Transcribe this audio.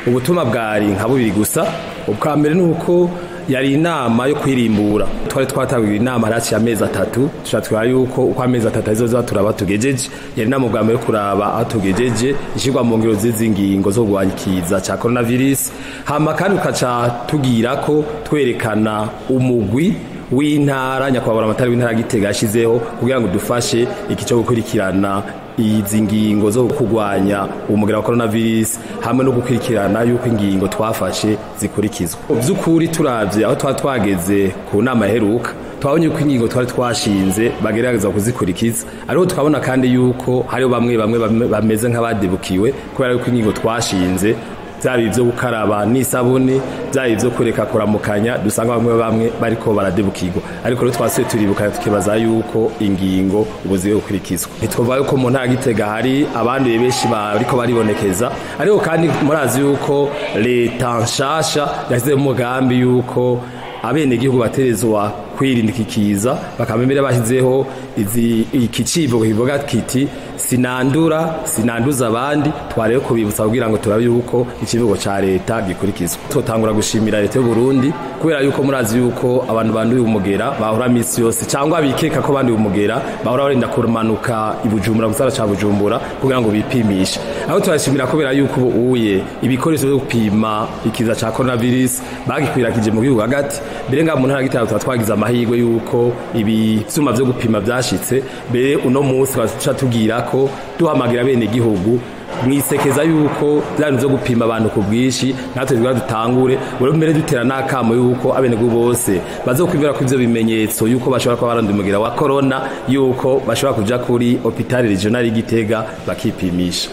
Ubutumwa bwari nka bubiri gusa. Ubwa mbere ni uko yari inama yo kwirimbura. Twari twatanguye inama haraciye amezi 3, tushatwara yuko uko amezi 3 azoza turaba tugejeje. Yari inama ubwa mbere yo kuraba aho tugejeje ishirwa mu ngiro z'izi ngingo zo kurwanya ikiza ca coronavirus. Hama kandi ukaca tugira ko twerekana umugwi w'intara, nyakubahwa amatari w'intara Gitega yashizeho kugira ngo dufashe iki cyo gukurikirana izi ngingo zo kurwanya umugera wa coronavirus hamwe no gukurikirana yuko ingingo twafashe zikurikizwa. By'ukuri turavye aho twari twageze ku nama iheruka, twabonye yuko ingingo twari twashinze bagerageza kuzikurikiza, ariko tukabona kandi yuko hariho bamwe bamwe bameze nk'abadebukiwe kubera yuko ingingo twashinze byaba ivyo gukaraba n'isabuni, byaba ivyo kureka kuramukanya, dusanga bamwe bamwe bariko baradebukirwa. Ariko rero twasubiye turibuka tukibaza yuko ingingo ubu zigiye gukurikizwa. Ntitwumva yuko mu ntara Gitega hari abanduye benshi bariko baribonekeza, ariko kandi murazi yuko leta nshasha yashyizeho umugambi yuko abenegihugu baterezwa kwirinda iki kiza, bakaba mbere bashyizeho iki civugo kivuga kiti sinandura sinanduza abandi. Twarebe kubibutsa kugira ngo turabe yuko ikivugo ca leta gikurikizwa. Totangura gushimira leta y'u Burundi kubera yuko murazi yuko abantu banduye umugera bahora misi yose cyangwa bikeka ko banduye umugera bahora barinda kumanuka i Bujumbura, gisagara ca Bujumbura, kugira ngo bipimishe. Aho turashimira kubera yuko ubu uye ibikoresho byo gupima ikiza ca coronavirus bagikwirakije mu gihugu hagati. Mbere nga mu ntara Gitega twagize amahirwe yuko ibi vyuma vyo gupima vyashitse. Mbere uno munsi baca tugira ko duhamagira bene gihugu mwisekeza yuko bya bintu vyo gupima abantu ku bwinshi natwe tugura dutangure. Rero mbere dutera n'akamo yuko abenegihugu bose bazokwibwira ko ivyo bimenyetso yuko bashobora kuba baranduye umugera wa corona, yuko bashobora kuja kuri hôpital régional Gitega bakipimisha.